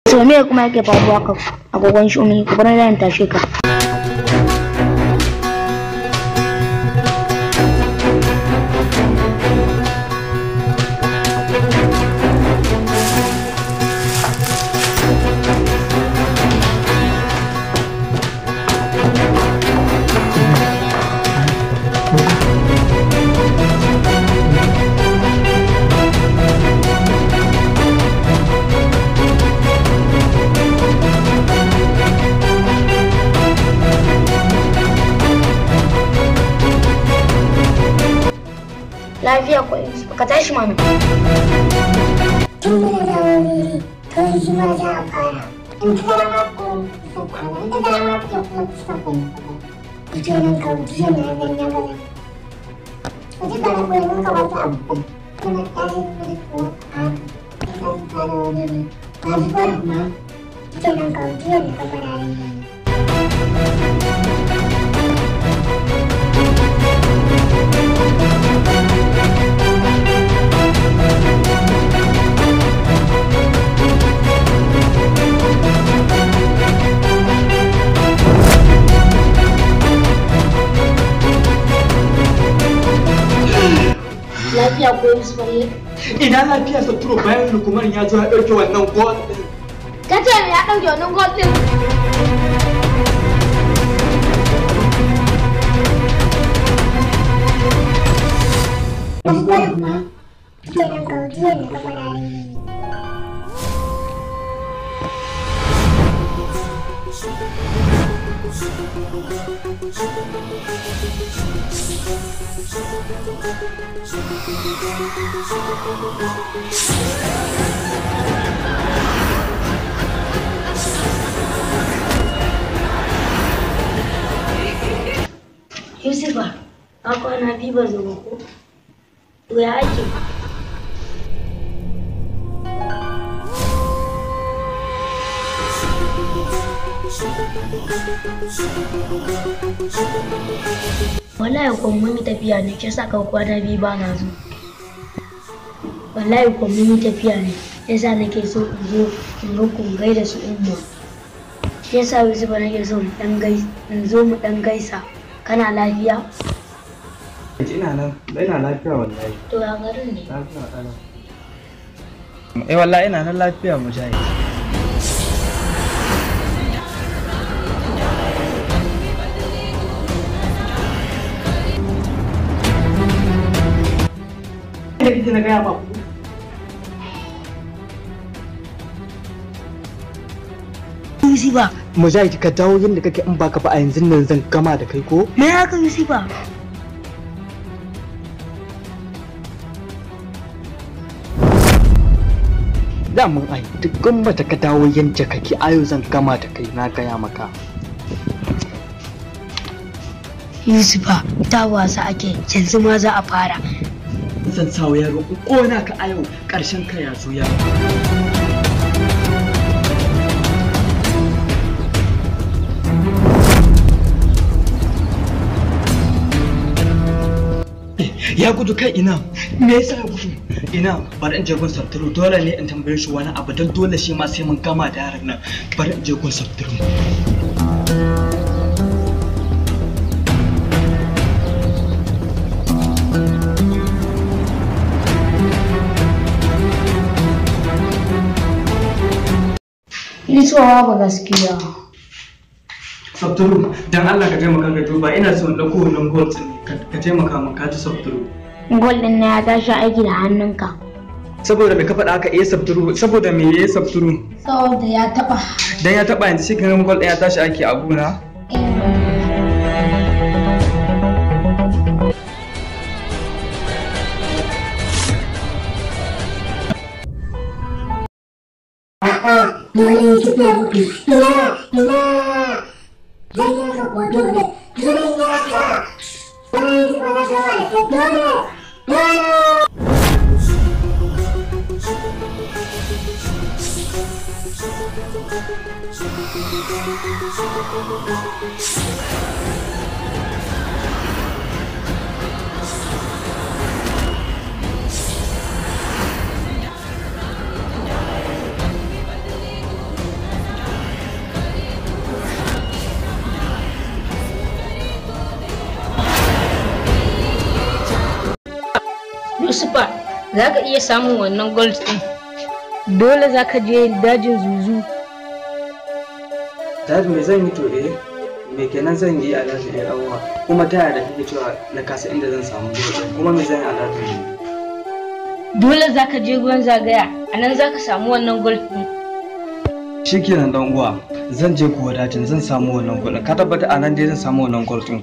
To me kuma yake faruwa ka agogon shi umi ku bar nan tashe ka. Lafiya ko ka tashi mana. Tun da dawo wuri, to yanzu ma za a fara. In ka dama ko ka kwana, in ka dama ko kuma ka kwana. Ije nan ka wuce na nan ya bala. Ije ka ko mun ka wata abu. Kuma ta yi wuri ko a ka fara wuri. Ka ji ko ma. Ije nan ka wuce na ka fara yi. Lafiya ko Yusuf ne? Ina lafiya Saturo bayan Lukman ya zo ya ɗauke wannan gol ɗin. Ka ce ya ɗauke wannan gol ɗin? Yusufa, ka kwana biyu ba zo ba ko? To ya ake? Wallahi ko mun yi tafiya ne ke sa ka kwana biyu ba na zo. Wallahi ko mun yi tafiya ne yasa nake so in zo in ga kun gaida su umma. Yasa Yusufa nake so mu dan in zo mu dan gaisa. Kana lafiya? Ina nan, ina lafiya wallahi. To ya garin ne? Lafiya ƙalau. Eh wallahi ina nan lafiya Mujahid. Da kike na gaya ba ku. Yusufa. Mujahid ka dawo yadda kake in baka ba a yanzu nan zan gama da kai ko? Me haka Yusufa? Daman ai duk gwamnati ka dawo yadda kake ayo zan gama da kai na gaya maka. Yusufa ta wasa ake yanzu ma za a fara. Zan sawo yaro in kona ka ayo karshen ka ya zo yaro. Ya gudu kai ina? Me yasa ya gudu? Ina bari in je gun Sabturu, dole ne in tambaye shi wani abu don dole shi ma sai mun gama da yaran nan. Bari in je gun Sabturu. Lisuwa ba gaskiya. Sabturu, dan Allah ka taimaka ka duba, ina so in ɗauko wannan gold ɗin, ka taimaka min ka ji Sabturu. Gold ɗin na ya tashi aiki da hannunka. Saboda me ka faɗa haka eh Sabturu? Saboda me eh Sabturu? Saboda ya taɓa. Dan ya taɓa yanzu shi kenan gold ɗin ya tashi aiki a gona. Dole Yusuf ya gudu. Ina, ina. Zan yanka ko dole. Dole yanka. Dole Yusuf ba za ka dole. Dole. Yusufa, za ka iya samun wannan gold ɗin. Dole za ka je dajin Zuzu. Dad me zan yi to eh? Me kenan zan yi a dajin eh abuwa? Kuma ta yaya da kake cewa na kasa inda zan samu gold ɗin? Kuma me zan yi a dajin? Dole za ka je ruwan zagaya, a nan za ka samu wannan gold ɗin. Shikenan dan uwa, zan je kuwa dajin zan samu wannan gold ɗin. Ka tabbata a nan dai zan samu wannan gold ɗin.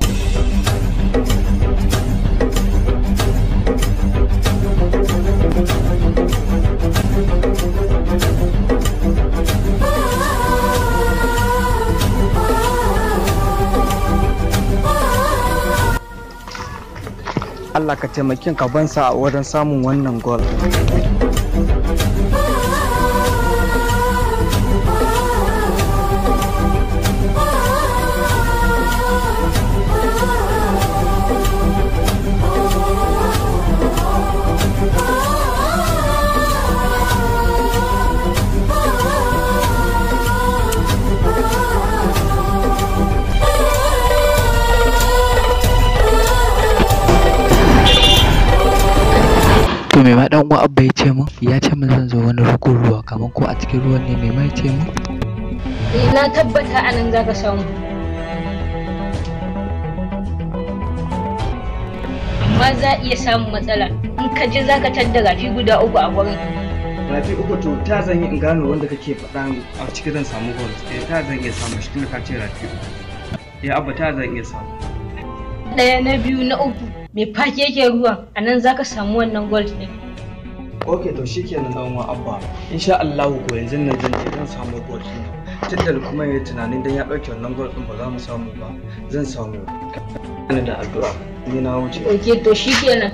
Allah ka taimake ka ban sa a wajen samun wannan gol. To me ma dan uwa Abba ya ce min? Ya ce min zan zo wani rukun ruwa kaman ko a cikin ruwan ne me ma ya ce min? Eh, na tabbata a nan za ka samu. Amma za a iya samun matsala. In ka je za ka tadda rafi guda uku a gurin. Rafi uku to ta zan yi in gano wanda kake faɗa a ciki zan samu gold. Eh ta zan iya samu shi tunda ka ce rafi uku. Eh Abba ta zan iya samu. Ɗaya na biyu na uku. Mai fake yake ruwan a nan za ka samu wannan gold ɗin. Ok to shikenan dan uwa Abba. Insha Allah ko yanzu nan zan je zan samu gold ɗin. Tunda kuma yayi tunanin dan ya ɗauke wannan gold ɗin ba za mu samu ba. Zan samu. Ina da addu'a. Ni na wuce. Ok to shikenan.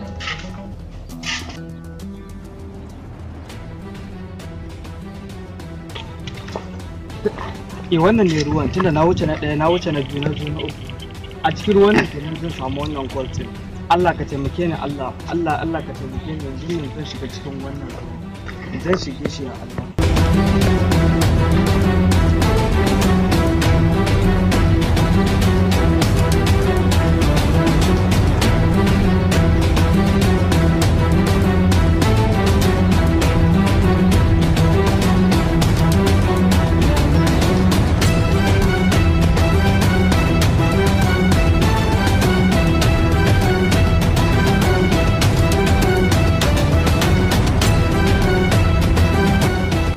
Eh wannan ne ruwan tunda na wuce na ɗaya na wuce na biyu na zo na uku. A cikin ruwan nan kenan zan samu wannan gold ɗin. Allah ka taimake ni Allah Allah Allah ka taimake ni yanzu ne zan shiga cikin wannan ruwan. Zan shige shi ya Allah.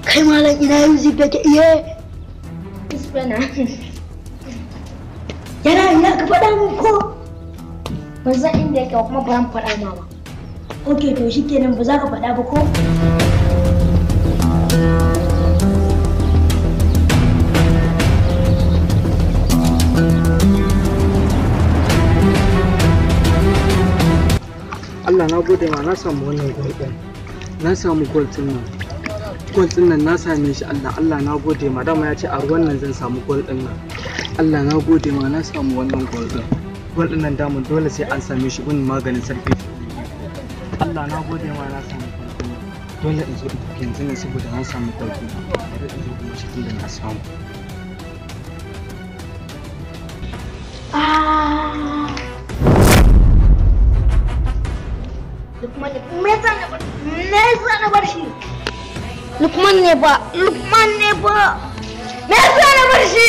Kai malam ina Yusuf yake iye? Yusufa na. Yana ina ka faɗa min ko? Ban san inda yake ba kuma ba zan faɗa ma ba. Ok to shikenan ba za ka faɗa ba ko? Allah na gode ma na samu wannan gold ɗin. Na samu gold ɗin nan. Gold ɗin nan na same shi Allah Allah na gode ma dama ya ce a ruwan nan zan samu gold ɗin nan. Allah na gode ma na samu wannan gold ɗin. Gold din nan damun dole sai an same shi gun maganin sarki. Allah na gode ma na samu gold din. Dole in zo in tafi yanzu nan saboda na samu gold din. Bari in zo kuma shi tunda na samu. Lukman ne, me yasa na bar, me yasa na bar shi? Lukman ne ba, Lukman ne ba. Me yasa na bar shi?